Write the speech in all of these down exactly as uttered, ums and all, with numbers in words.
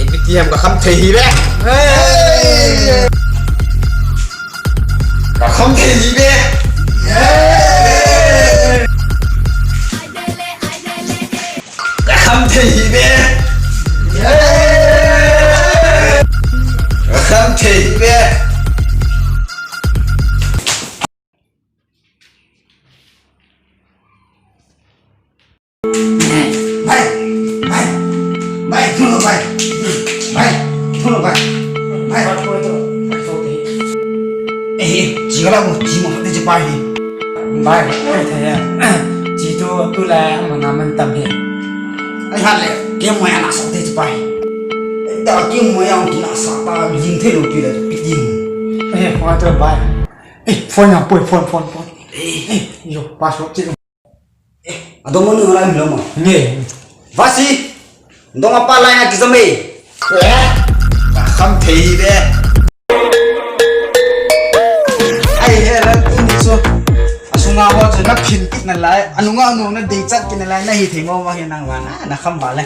Ipi ti ham, ka kham thei hi ve. Ka kham thei hi ve. Ka kham thei hi ve. Ka kham thei hi ve. Bhai, bhai, bhai, thulou bhai. Bhai, thulou bhai. Bhai. Eh, chi kala mo, chi mo, te chi pai hi. Bhai, bhai, thei ya. Chi tu, tulai, amana man tam hi. Ai hat le, kei mo ya na sa te chu pai. Ei ta kei mo ya ki na sa ta ling the lo pi le pi ding. Eh, wa to bai. Eh, phone ya, poi, phone, phone, phone. Eh, yo, password che. Eh, adong mo nu lai mi lo mo. Nge. Vasi. Dong apa lai na ki zame. Eh, kham thei be. Ai, he, la, tu ni chu. Asunga ho chu na phin kit na lai. Anunga nu na dei chat kit na lai. Na hi thei mo ma hi nang vana. Na kham ba le.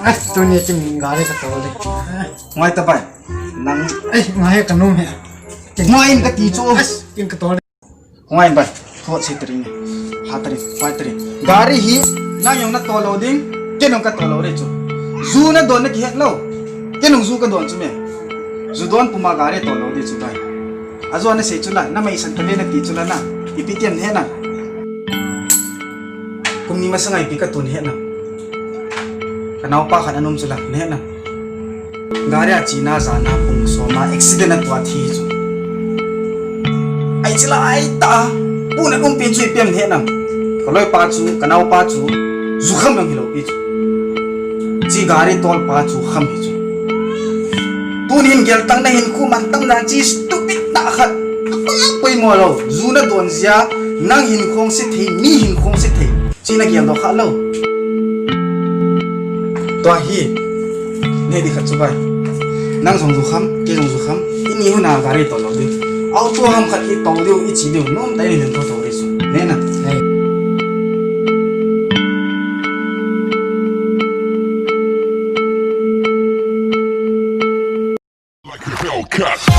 Ai, tu ni kin gari ka to le. Ngai ta bai. Nang. Ai, ngai ka nom he. Ngai in ka ti chu. Ai, kin ka to le. Ngai bai, thot se tring. Ha tring, ngai tring. Gari hi, nang jong na to lo ding, ken jong ka to lo re chu. Ju na don na ki het lo. Ken jong ju ka don chu me. Ju don puma gari to lo di chu bai. Ajo na sei chu la, na mai san ta le na ti chu la na. Ipi tiam he na. Kum ni masanga ipi ka tun he na. Ka naopa khat anom chu la, na he na. Gari a china jana pung soma accident a tua thi chu. Ai chila ai ta. Pu na um pin chu ipi am he na. Ka loi pa chu, ka nao pa chu. Ju kham nang hilo pi chu. Chi gari tol pa chu kham hi chu. Tunin gel tang na hin khu man tang na chi stupid ta khat. Apa poi mo lo. Ju na don jia nang hin khong si thei, mi hin khong si thei. Chi na gel do kha lo. Tua hi. Ne di khat chu bai. Nang jong ju kham, kei jong ju kham. I ni huna gari to lo di. Auto ham khat i to di, i chi di. Nom tai ni to to di su. Ne na. Hey. Like a Hellcat.